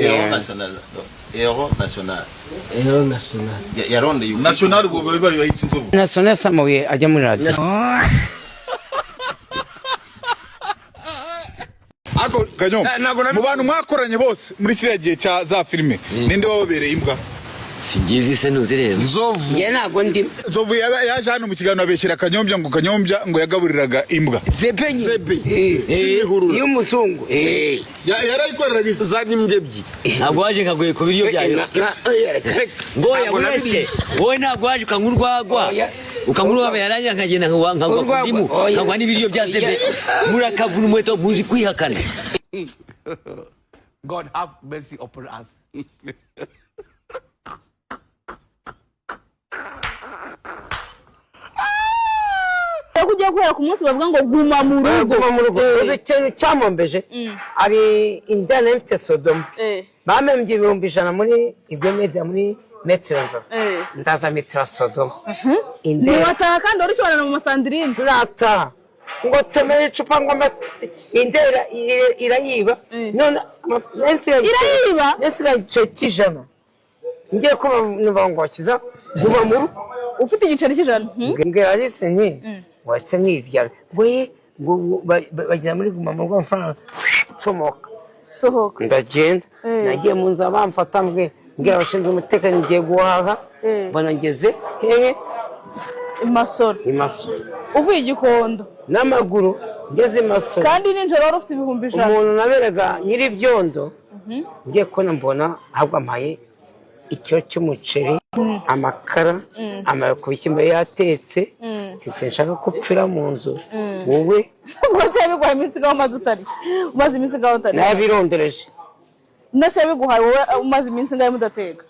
Héros national. Héros national. Héros national. Yarondeye National ubwo biba bayitse inzovu. National si amabuye ajya muri radiyo. Ako Kanyoma, mu bantu mwakoranye bose muri kiriya gihe cya za filime, ninde wababereye imbwa? Singizi se ntuzireba. Nzovu. Njye ntabwo ndi. Nzovu yaje hano mu kiganiro abeshyira Kanyombya ngo Kanyombya ngo yagaburiraga imbwa. Zebe nyine. Zebe. Kimihurura. Y'umuzungu. Yarayikoreraga iki? Zari imbwa ebyiri. Ntabwo waje nkaguye ku biryo byayo. Ngoya Ntabwo uretse nabiriye. wowe ntabwo waje ukanywa urwagwa. Oya. Ukanywa urwagwa yarangira nkagenda nkagwa ku Urwagwa, ndimu oya. nkagwa n'ibiryo bya zebe. Murakavuna umuheto muzi kwihakana. God have mercy upon us. Ko ugiye guhera ku munsi bavuga ngo guma mu rugo. Guma mu rugo. Uzi ikintu cyamombeje? Ari indana ifite Sodoma. Bamembye 100,000 muri ibyo media muri metero. Ndaza metero Sodoma. Indera. Ntiwataha kandi wari ukibanana mu masandirine. Sinataha. Ngo tumere icupa ngo indera irayiba. None Irayiba? Nsigaye igiceri cy'ijana. Ngiye kuba numva ngo wakiza guma mu rugo. Ufite igiceri cy'ijana. Mbwira Alice nti watse nkibyara ngo ye ngo bagera muri guma mu rugo amafaranga comoka. Sohoka. Ndagenda. Nagiye mu nzira bamfata mbwira abashinzwe umutekano ngiye guhaha. Mbona ngeze hehe? I Masoro. I Masoro. Uvuye i Gikondo. N'amaguru ngeze i Masoro. Kandi nijoro wari ufite 100,000. Umuntu naberaga nyir'ibyondo ngiye kubona mbona ahubwo ampaye ikiro cy'umuceri, amakara, amaye ku bishyimbo yatetse. Sinshaka ko upfira mu nzu wowe. Ubwo se yabiguhaye iminsi ingahe umaze utarya? Umaze iminsi ingahe utarya? Nabirondereje. Ndetse yabiguhaye wowe umaze iminsi ingahe mudateka?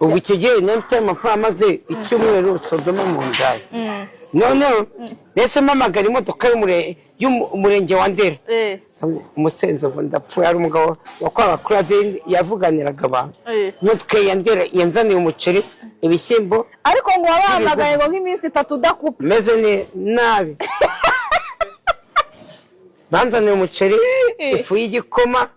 Ubwo icyo gihe nari mfite amafaranga amaze icyumweru Sodoma mu ndaya. Noneho ndetse mpamagara imodoka y'umurenge wa Ndera. Umusenzovu ndapfuye, hari umugabo wakoraga kuri radiyo yavuganiraga abantu. Imodoka ya Ndera yanzaniye umuceri, ibishyimbo. Ariko ngo wabahamagaye ngo nk'iminsi itatu udakupa. Meze nabi. Banzaniye umuceri, ifu y'igikoma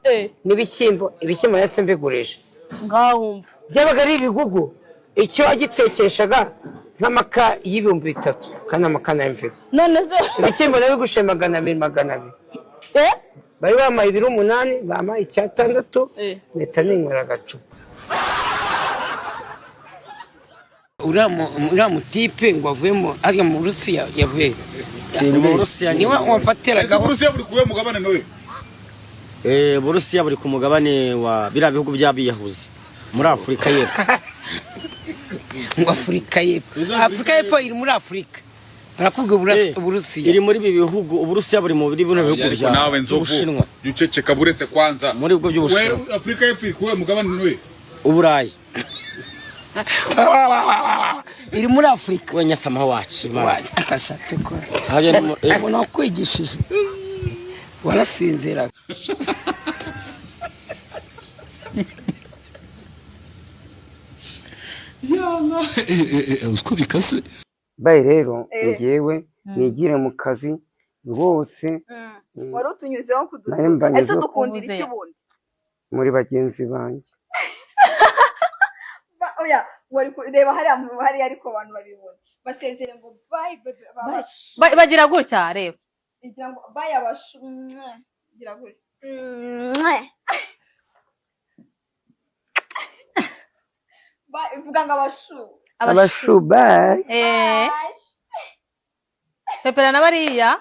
n'ibishyimbo. Ibishyimbo nahise mbigurisha. Ngaho wumva. Byabaga ari ibigugu. Icyo wagitekeshaga nk'amaka y'3,000 kandi amaka nayo mfite. None se ibishyimbo nabigushe 200 200. Bari bampaye ibiro 8, bampaye icyatandatu, mpita ninywera agacupa. Uriya mutipe ngo avuyemo ariya mu Burusiya yavuye. Mu Burusiya niwe wamfatiragaho. Uburusiya buri kuwe mugabane nawe. Burusiya buri ku mugabane wa biriya bihugu by'abiyahuzi muri Afurika y'Epfo. Ngo Afurika y'Epfo. Afurika y'Epfo iri muri Afurika. Barakubwira Uburusiya. Iri muri ibi bihugu, Uburusiya buri mu bino bihugu Ariko nawe Nzovu, by'Ubushinwa. uceceka buretse kwanza. Muri ubwo by'Ubushinwa. We Afurika y'Epfo iri kuwe mugabane nawe. Uburayi. Iri muri Afurika. We nyasamaho wacu. Akasate ko. Ubona wakwigishije. Warasinziraga. Yala, uko bikaze. Bayi rero ngewe nigire mu kazi rwose. Wari utunyuzeho kudusura. Nayo mbanyuzeho. Ese udukundira iki ubundi? Muri bagenzi banjye. Oya, wari kureba hariya mu hariya ariko abantu babibona. Basezere ngo bye bye bye. Bagira gutya reba. Igira ngo bye abashu. Igira gutya. Bye, ivuga ngo abashu. Abashu bye. Pepera na bariya.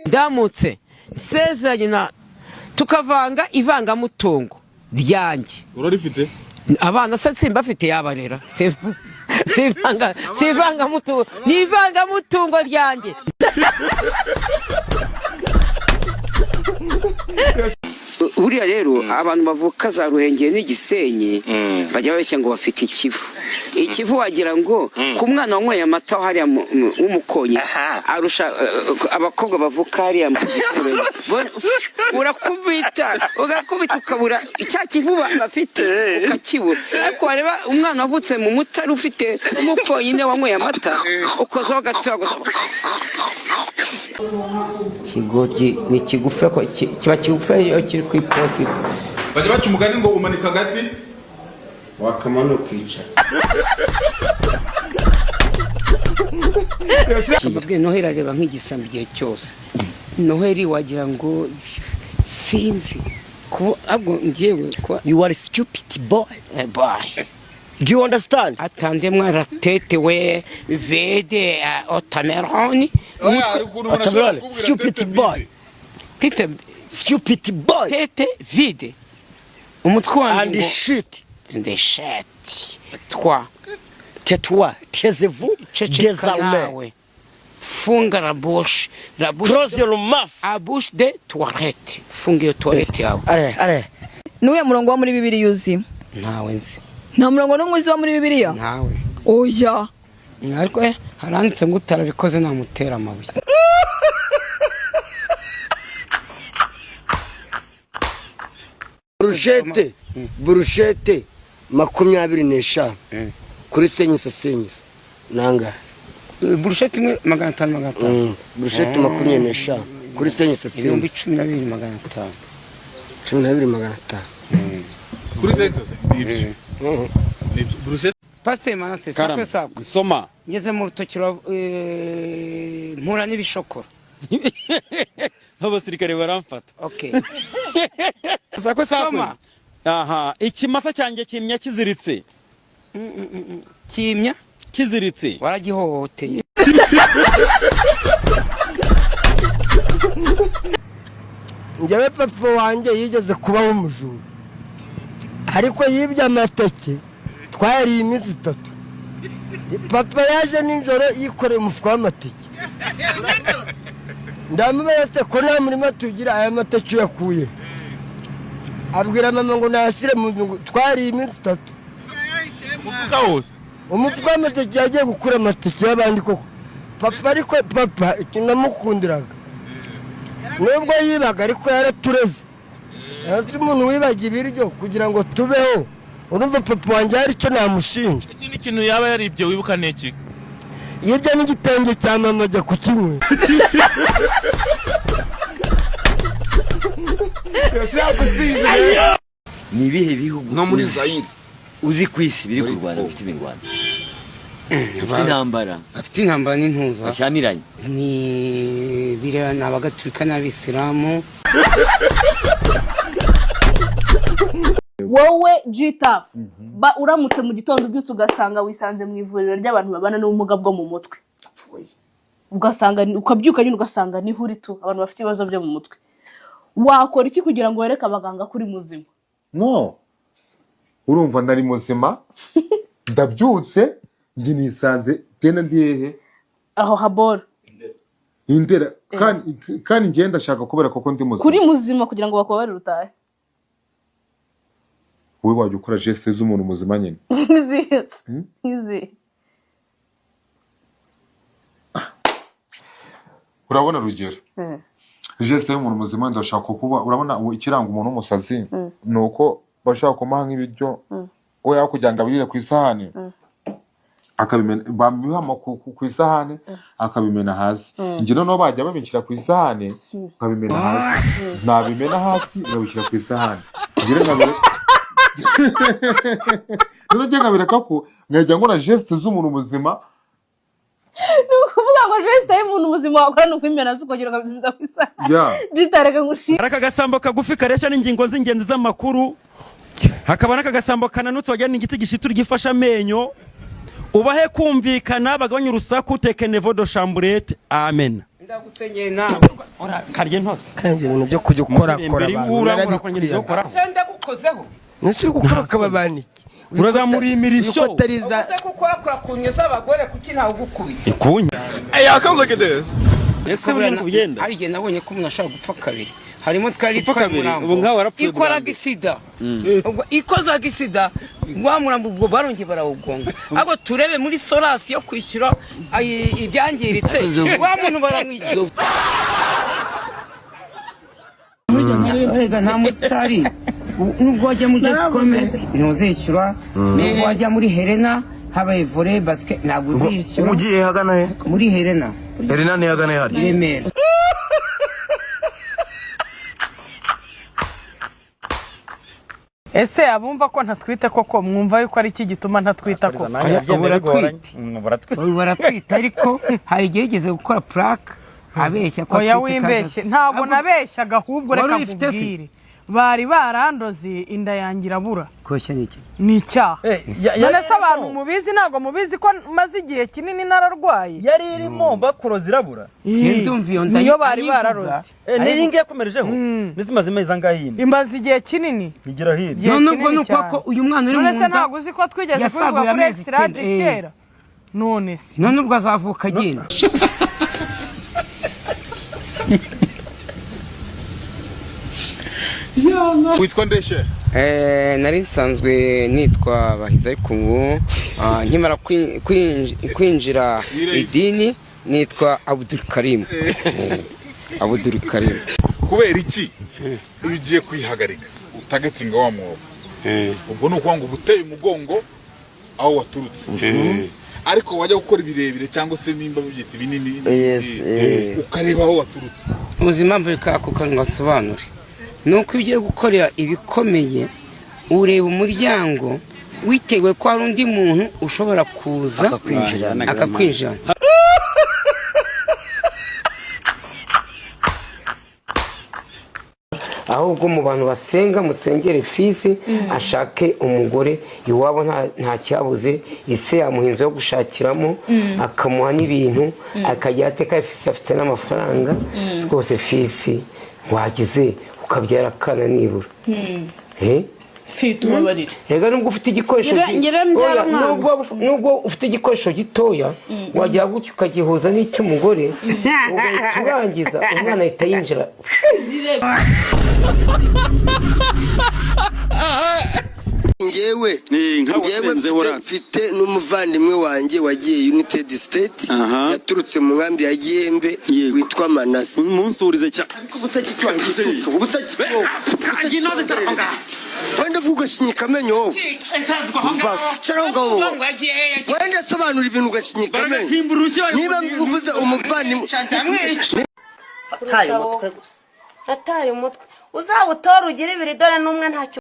Ndamutse nsezeranye na tukavanga ivangamutungo ryanjye. Urarifite? Abana se simbafite yabarera. Sivangamutungo, ni ivangamutungo ryanjye. Buriya rero abantu bavuka za Ruhengeri n'iGisenyi bajya babeshya ngo bafite ikivu. Ikivu wagira ngo ku mwana wanyweye amata hariya w'umukonyi arusha abakobwa bavuka hariya mu giturage. Urakubita. Ugakubita, ugakubita, ukabura icya kivuba bafite, ukakibura. Ariko wareba umwana wavutse mu mutari ufite umupfonyine wanyweye amata, ukozaho gatoya gusa. Ikigoryi ni kigufi, ariko kiba kigufi iyo kiri ku iposita. Bajya baca umugani ngo umanika agati wakamanuka ukicara. Mbabwiye, Noheli areba nk'igisambo igihe cyose. Noheli wagira ngo sinzi kuba ahubwo ngewe kuba. You are a stupid boy. Boy. Do you understand? Atande mwaratetewe vede otameroni. Oya, hari ukuntu umuntu ashobora Watermelon. kukubwira Stupid tete boy. vide. Tete. Stupid boy. Tete vide umutwe wanjye And ngo shit. And shit twa. Tais-toi, taisez-vous. Ceceka. Désormais. Nawe funga la bouche, la bouche. Close your mouth. A bouche de toilette, funga iyo toilette yawe. Allez, allez. Ni murongo wo muri Bibiliya uzi? Ntawe nzi. Nta murongo n'umwe uzi wo muri Bibiliya? Ntawe. Oya. Ariko haranditse ngo utarabikoze namutera amabuye. Burushete 25 kuri senyisa senyisa nangahe? Burusheti imwe 500, 500. Burushete 25 kuri senyisa ibihumbi senyisa. 12,500. 12,500. Kuri zento nibyo, nibyo, burushete. Pasiteri Manase, sakwe sakwe. Soma. Ngeze mu rutoki mpura n'ibishokoro. Abasirikare baramfata. Okay. Sakwe sakwe. Soma. Aha, ikimasa cyanjye kimya kiziritse. Kimya kiziritse. Waragihohoteye. Njyewe papa wanjye yigeze kubaho umujura, ariko yibye amateke twayariye iminsi 3. Papa yaje nijoro yikoreye umufuka w'amateke. Ndamubaza ko nta murima tugira, aya mateke uyakuye? Abwira mama ngo nayashyire mu nzu, ngo twariye iminsi 3. Umufuka wose? Umufuka w'amateke. Yagiye gukura amateke y'abandi koko papa. Ariko papa ikintu namukundiraga, nubwo yibaga ariko yaratureze. Hasi umuntu wibaga ibiryo kugira ngo tubeho, urumva papa wanjye hari icyo namushinja? Ikindi kintu yaba yaribye wibuka ni iki? Yibye n'igitenge cya mama ajya kukinywa. Ni ibihe bihugu No muri Zaire. uzi ku isi biri kurwana, bifite imirwano, bifite intambara? Bafite intambara n'intuza. Bashyamiranye. Ni biriya, ni Abagatulika n'Abisilamu. Wowe Gitafu, ba uramutse mu gitondo ubyutse ugasanga wisanze mu ivuriro ry'abantu babana n'ubumuga bwo mu mutwe, ugasanga ukabyuka nyine ugasanga niho uri tu, abantu bafite ibibazo byo mu mutwe, wakora iki kugira ngo wereke abaganga ko uri muzima? No, urumva nari muzima, ndabyutse njye nisanze tena ndi hehe? Aho haboro. Indera. Kandi njye ndashaka kubera koko ndi muzima. Kuri muzima kugira ngo bakubabarire utahe. Wowe wajya ukora geste z'umuntu muzima nyine. Nk'izihe se? Nk'izihe? Urabona urugero, geste y'umuntu muzima, ndashaka kuba, urabona ubu ikiranga umuntu w'umusazi ni uko bashaka kumuha nk'ibiryo, we yaho kugira ngo abirire ku isahani akabimena, bamuha ku isahani akabimena hasi. Njye noneho bajya babishyira ku isahani nkabimena hasi, nabimena hasi nkabishyira ku isahani. Njye nkabire noneho njye nkabireka ko nkajya nkora geste z'umuntu muzima. Ni ukuvuga ngo geste y'umuntu muzima wakora ni ukwimena se ukongera ukabisubiza ku isahani? Yeah. Gita, reka ngushime. Hari aka gasambo kagufi kareshya n'ingingo z'ingenzi z'amakuru, hakaba n'aka gasambo kananutse wagira ni igiti gishitura gifashe amenyo. Ubahe kumvikana, bagabanye urusaku, tekenevo do chamburete, amen. Ndagusengeye nawe. Karye ntose. Kandi ibyo bintu byo kujya ukorakora abantu narabikwiye. Se ndagukozeho? Nese uri gukora ukababana iki? Urazamura imirishyo. Yuko atari za Uze kukorakora ku nyo z'abagore, kuki ntawe ugukubita? Ikunya. Hey, y'all, come look at this. Ese buriya niko bigenda? Hari igihe nabonye ko umuntu ashobora gupfa kabiri, harimo twari Gupfa kabiri? umurambo. Ubu nkawe warapfuye bwa Ikoraga mbere. isida. Ubwo ikozaga isida, wa murambo ubwo barongeye barawugonga, ahubwo turebe muri sorasi yo kwishyura ibyangiritse, wa muntu baramwishyura. Erega nta musitari, nubwo wajya muri Just Comedy ntuzishyura, nubwo wajya muri Helena habaye volley, basket, ntabwo uzishyura. Ugiye hagana he? Muri Helena. Helena ni hagana he hari? I Remera. Ese abumva ko ntatwite koko, mwumva yuko ari iki gituma ntatwita koko? Ubu baratwite, ariko hari igihe yigeze gukora prank abeshya ko Oya, atwite kandi wimbeshye, ntabwo nabeshyaga, ahubwo Wari reka uyifite se? nkubwire, bari barandoze inda yanjye irabura. Koshya ni iki? Ni icyaha. None se abantu mubizi, ntabwo mubizi ko maze igihe kinini nararwaye? Yari irimo, bakuroza irabura. Niyo bari bararoze. N'iyi ngiyi yakomerejeho n'izimaze amezi angahe yindi? Imaze igihe kinini. Igira hino. Igihe None ubwo kinini ni ukuvuga cyane. ko uyu mwana uri None mu se nda ntabwo uzi ko twigeze yasaguye kubivuga kuri amezi Extra 9, kera? None se None ubwo azavuka agenda. Witwa ndeshe? Nari nsanzwe nitwa Bahizi, ariko ubu nkimara kwinjira idini nitwa Abdul Karim. Abdul Karim. Kubera iki iyo ugiye kwihagarika utagatinga wa mwobo, ubwo ni ukuvuga ngo uba uteye umugongo aho waturutse, ariko wajya gukora ibirebire cyangwa se nimba bibyita ibinini, ukareba aho waturutse? Uzi impamvu bikakuka ngo asobanure? Ni uko iyo ugiye gukorera ibikomeye ureba umuryango witeguye ko hari undi muntu ushobora kuza Akakwinjirana. Akakwinjirana. Ahubwo mu bantu basenga, musengere fisi ashake umugore. Iwabo nta cyabuze, ise yamuha inzu yo gushakiramo, akamuha n'ibintu, akajya ateka. Fisi afite n'amafaranga rwose. Fisi wagize ukabyara akana nibura. Eh? Fi, tubabarire. Rega nubwo ufite igikoresho Ngira mbyara Oya, umwana. nubwo ufite igikoresho gitoya, wagira gutya ukagihuza n'icy'umugore, ugahita urangiza, umwana ahita yinjira. Njyewe mfite n'umuvandimwe wanjye wagiye United State, yaturutse mu nkambi ya Gihembe, witwa Manase. Umunsi cyane. Wenda uvuga ugashinyika amenyo wowe. Mbafu, cara aho ngaho wowe. Wenda sobanura ibintu ugashinyika amenyo. Niba uvuze umuvandimwe Ataye umutwe gusa, ataye umutwe, uzawutore ugire ibiri, dore n'umwe ntacyo.